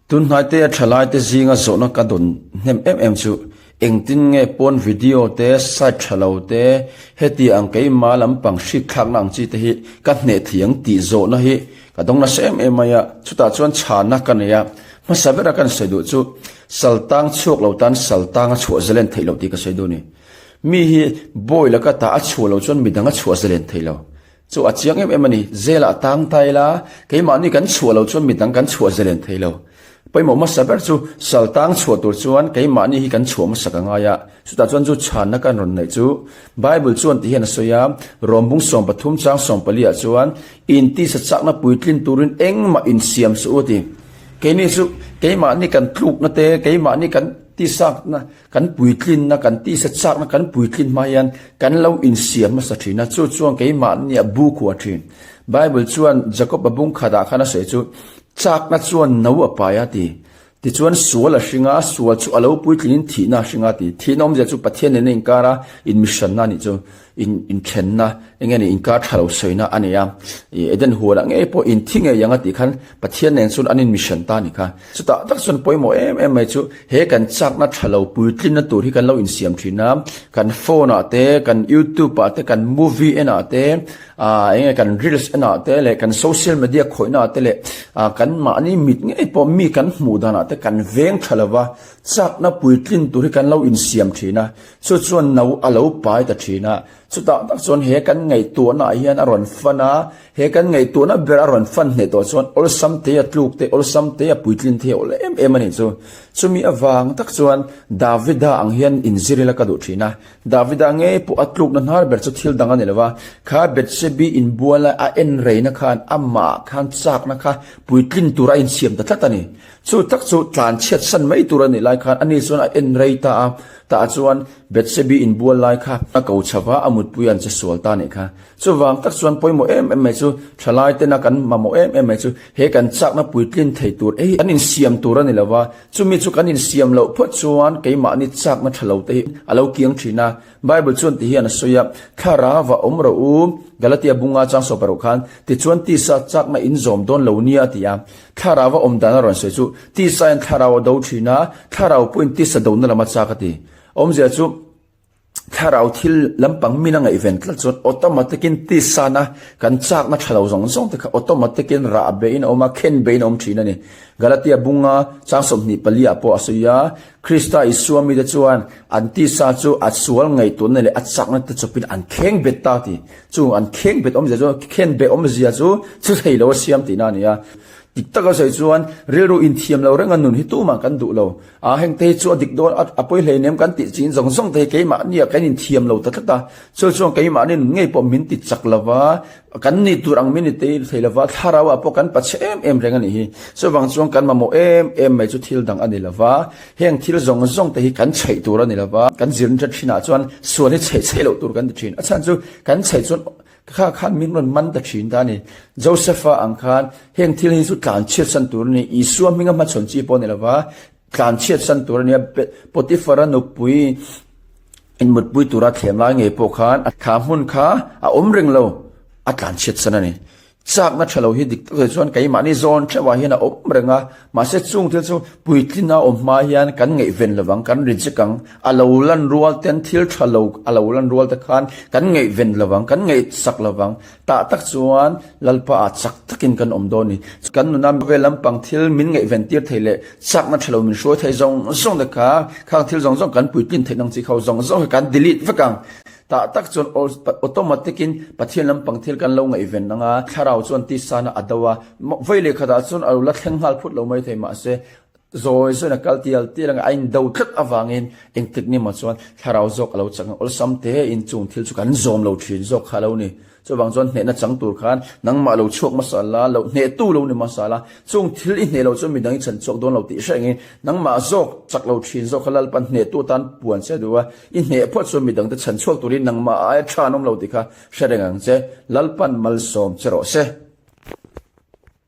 Tun hnaite a thalaite zinga zawhna ka dawn hnem em em chu engtin nge pawn video te, site tha lo te, heti ang keimah lampang hrik thlakna ang chi te hi ka hneh thei ang tih zawhna hi ka dawng nasa em em mai a, chutah chuan chhana ka nei a, hmasa bera kan sawi duh chu saltang chhuak lo tan saltang a chhuah zalen theih loh tih ka sawi duh a ni. Mi hi bawi laka tah a chhuah loh chuan midang a chhuah zalen thei lo. Chu a chiang em em a ni. Zelah tang ta ila, keimahni kan chhuah loh chuan midang kan chhuah zalen thei lo. Pawimawh hmasa ber chu sal tang chhuah tur chuan keimahni hi kan chhuah hmasa ka ngai a. Chutah chuan chu chhanna kan rawn neih chu Bible chuan ti hian a sawi a, Rawmbung 13 chang 14 ah chuan intisa chakna puitlin turin engmah insiam suh u a ti. Keini chu keimahni kan tlukna te, keimahni kan tisakna Kan puitlinna, kan tisa chakna kan puitlin hma hian kan lo insiam hmasa thin a, chu chuan keimahnia bu khuah thin. Bible chuan Jakob-a bung khatah khan a sawi chu, Chakna chuan no a pai a ti. Tichuan sual a hring a, sual chu a lo puitlinin thihna a hring a ti. Thihna awmzia chu Pathian nena inkara inmihranna a nih chu. In inthenna eng nge ni inkar tha lo sawina a nei a, ih Eden huanah ngei pawh inthi ngei ang a tih khan Pathian nen chuan an inmission ta a ni kha. Chutah tak chuan pawimawh em em mai chu he kan chakna tha lo puitlinna tur hi kan lo insiam thin a, kan phone ah te, kan youtube ah te, kan movie en ah te, ah eng nge kan reels en ah te leh kan social media khawihna ah te leh ah kan mahni mit ngei pawh mi kan hmuh dan ah te kan veng tha lo va, chakna puitlin tur hi kan lo insiam thin a. Chu chuan no a lo pai ta thin a, chutah tak chuan he kan ngaihtuahna ah hian a rawn fan a, he kan ngaihtuahna ber a rawn fan hneh tawh chuan awlsam te a tluk te, awlsam te a puitlin thei awl em em a nih chu. Chumi avang tak chuan Davida ang hian inzir ila ka duh thin a, Davida ngei pawh a tlukna hnar ber chu thil dang a ni lo va, kha Bethsebi inbual lai a en reina khan amah khan chakna kha puitlin tur a insiam ta tlat a ni. Chu tak chu tlan chhiat san mai tur a nih lai khan ani chuan a en rei ta a, tah chuan Bethsebi inbual lai kha a ko chho va, a mutpui an che sual ta nih kha. Chuvang tak chuan pawimawh em em mai chu thalai tena kan mamawh em em mai chu he kan chakna puitlin thei tur ei kan insiam tur a ni lo va, chumi chu kan insiam loh phawt chuan keimahni chakna tha lo te hi a lo kiang thin a. Bible chuan ti hian a sawi a, Thlarau a awm rawh u, Galatia bunga chang sawpa rawh khan, tichuan tisa chakna inzawm dawn lo nia a ti a. Thlarau a awm dan a rawn sawi chu, tisa in thlarau a do thin a, thlarau pawhin tisa dona lam a chak a ti. Awmzia chu, thlarau thil lampang min a ngaihven tlat chuan automatic in tisana kan chakna tha lo zawng zawng te kha automatic in rah behin a awm a, khen behin a awm thin a ni. Galatia bunga chang 24 ah pawh a sawi a, Krista Isua mite chuan an tisa chu a sual ngaihtuahna leh a chakna te chawpin an kheng bet ta ti. Chung an kheng bet awmzia chu khen beh awmzia chu chu thei lo a siam tihna a ni a. Dik taka sawi chuan rilru inthiam lo renga nun hi tumah kan duh lo. A heng te hi chu a dik dawn a a pawi hleinem kan tih chin zawng zawng te hi keimahnia kan inthiam lo ta tlat a. Chu chuan keimahni nun ngei pawh min ti chak lo va, kan nih tur ang min ni tei thei lo va, thlarau ah pawh kan pachhe em em reng a nih hi. Chuvang chuan kan mamawh em em mai chu thil dang a ni lo va. Heng thil zawng zawng te hi kan chheih tur a ni lo va, kan zir nasa thinah chuan sual hi chheih chheih loh tur kan ti thin. A chhan chu kan chheih chuan kha khan min rawn man ta thin ta a ni. Joseph-a ang khan heng thil hi chu tlan chhiatsan tur a ni. Isua hminga hmachhawn chi pawh a ni lo va, tlan chhiatsan tur a ni a. Potiphar-a nupui inmutpui tura thlem lai ngei pawh khan kha hmun kha a awm reng lo, a tlan chhiatsan a ni. Chakna tha lo hi dik tak zai chuan keimahni zawn theuhah hian a awm reng a, mahse chung thil chu puitlin a awm hma hian kan ngaihven lovang, kan reject ang, a lo lan rual ten thil tha lo a lo lan rual te khan kan ngaihven lovang, kan ngaihsak lovang, tah tak chuan Lalpa ah chak takin kan awm dawn a ni. Kan nuna vel lampang thil min ngaihven tir thei leh chakna tha lo min hruai thei zawng zawng te kha, khang thil zawng zawng kan puitlin theih nang chi kho zawng zawng hi kan delete vek ang. Tah tak chuan automatic in Pathian lampang thil kan lo ngaihven ang a, thlarau chuan tisana a do a, vawi leh khatah chuan a lo la thleng nghal phut lo mai thei mahse zawi zawiin a kal tial tial ang a, a indo tlat avangin engtik ni maw chuan thlarau zawk a lo chak ang, awlsam te in chung thil chu kan zawm lo thin zawk kha a lo ni. Chuvang chuan hnehna chang tur khan nangmah lo chhuak hmasa la, lo hnehtu lo ni hmasa la, chung thil i hneh lo chuan midang i chhan chhuak dawn lo tih hreh engin nangmah zawk chak lo thin zawk kha Lalpan hnehtu atan puan che duh a, i hneh phawt chuan midangte chhan chhuak turin nangmah aia tha an awm lo tih kha hre reng ang che. Lalpan malsawm che rawh se.